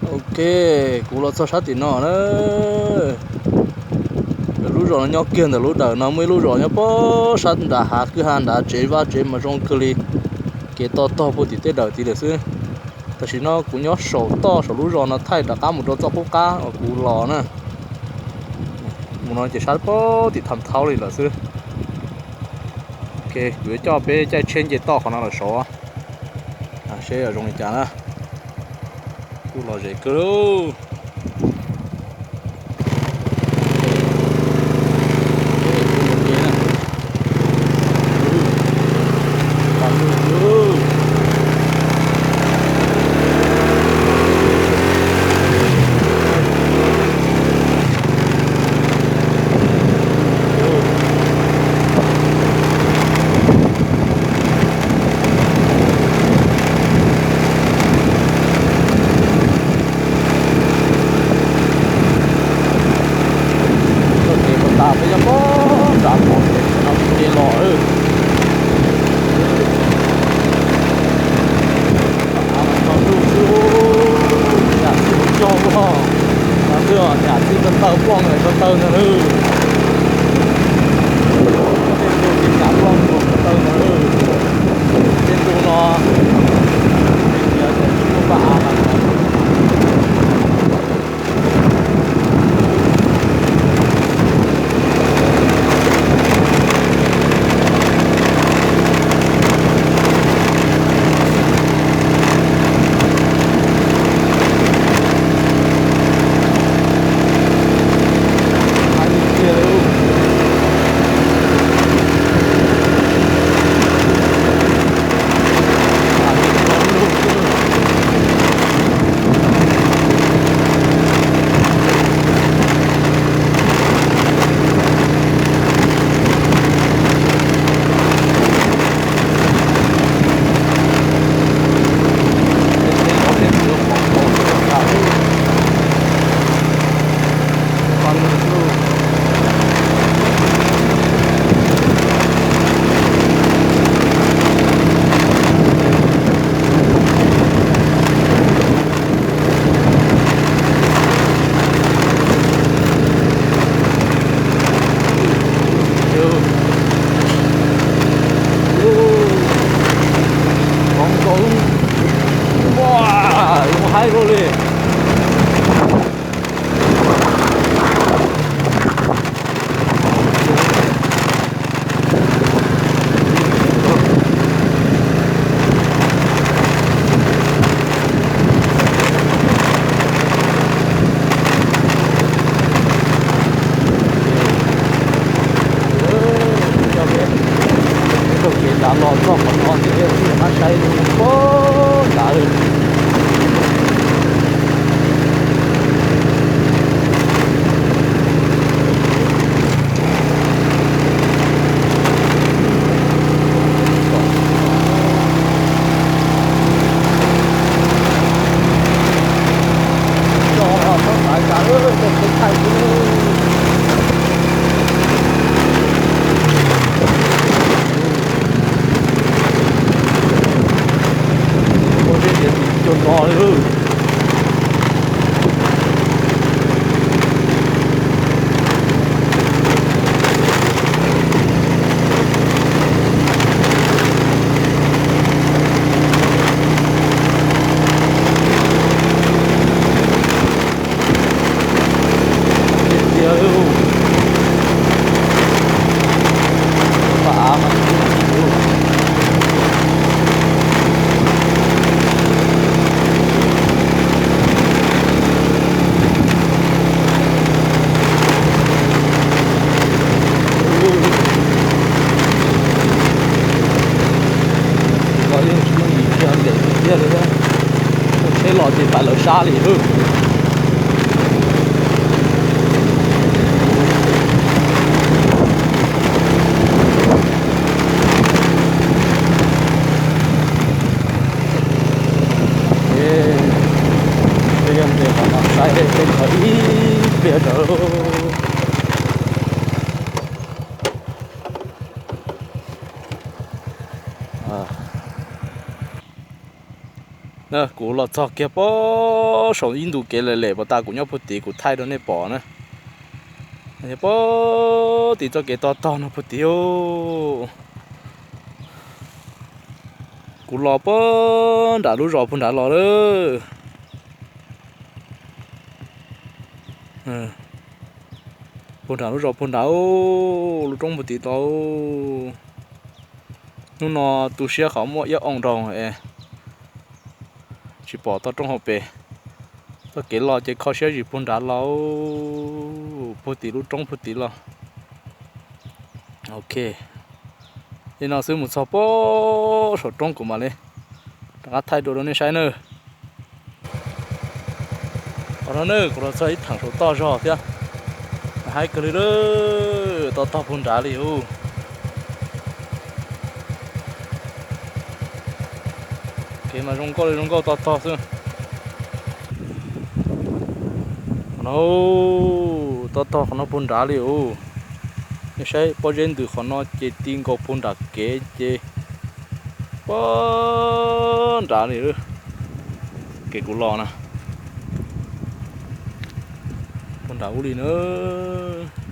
Ok, kuv los txog sab tim no na. Lub zos no nyob kiag ntawm lub dawm no, muaj ib lub zos nyob pob sab nram hav kwj ha nrad, tsev vaj tsev mas zoo kawg li. Kev to tog puag tim tej dawm tid lawm xwb. Tam sim no kuv nyob saum toj saum lub zos no thaij rov qab mus rau txoj qub qab uas kuv los na. Mus no ces sab pob tim Tham Thaub li lawm xwb. Ok, kuv yuav coj peb caij tsheb nce toj qhov no los saud seb zoo li cas na. Kuj lom zem kawg li. Txoj kev puag ta peb nyob pob nram pov kev no kuv nce los lawm. Av mas txog ntuj xwb, nyam txij mus cog os, nyam txij ko taw plooj ko taw ntag lawm. Tej ntu ces nyam plooj ko taw ntag lawm. Tej ntu no, tej tias tsis muaj paj av mas Ua, zoo haib luaj li. Coj peb taug kev nrad los txog qhov no ces thiaj li pab saib zoo pob nrad lawm. Ua zeb tias tim cuag no li. Tiag tiag li. Paj av mas tsis tau chim li. Los yeej tsis muaj nim kiag, ntxim tiag tiag li thiab. Tsheb los ces pais lawv sab li lawm. Peb yog ntawm qhov no saib peb kho ib pliag rau. Kuv los txog kiag puag saum ib ntu kev lem lem puag ta kuv nyob puag tid kuv thaij rau nej pom na. Puag tid txoj kev tog tog no puag tid os. Kuv los puag nram lub zos puag nrad los lawm. Puag nram lub zos puag nrad, lub roob puag tid los. Hnub no tu siab qhov muaj iab oo nrog es tsis pom toj roob hauv pes. Txoj kev los ces kho siab zis puag nrad los, puag tim lub roob puag tid los. Ok, li no xwb mus txog puag saum roob kuv mam li rov qab thaij dua rau nej saib nawb. Qhov no ne kuv los txog ib theem saum toj zog thiab, haib kawg li lawm, tog tog puag nrad li os. Kev mas zoo nkauj li zoo nkauj tog tog xwb. Qhov no, tog tog qhov no puag nrad li os. Nej saib pob zeb ntws qhov no ces ti nkaus puag nram kev ces puag nrad li, kev kuv los na, puag nrad ub li nawb.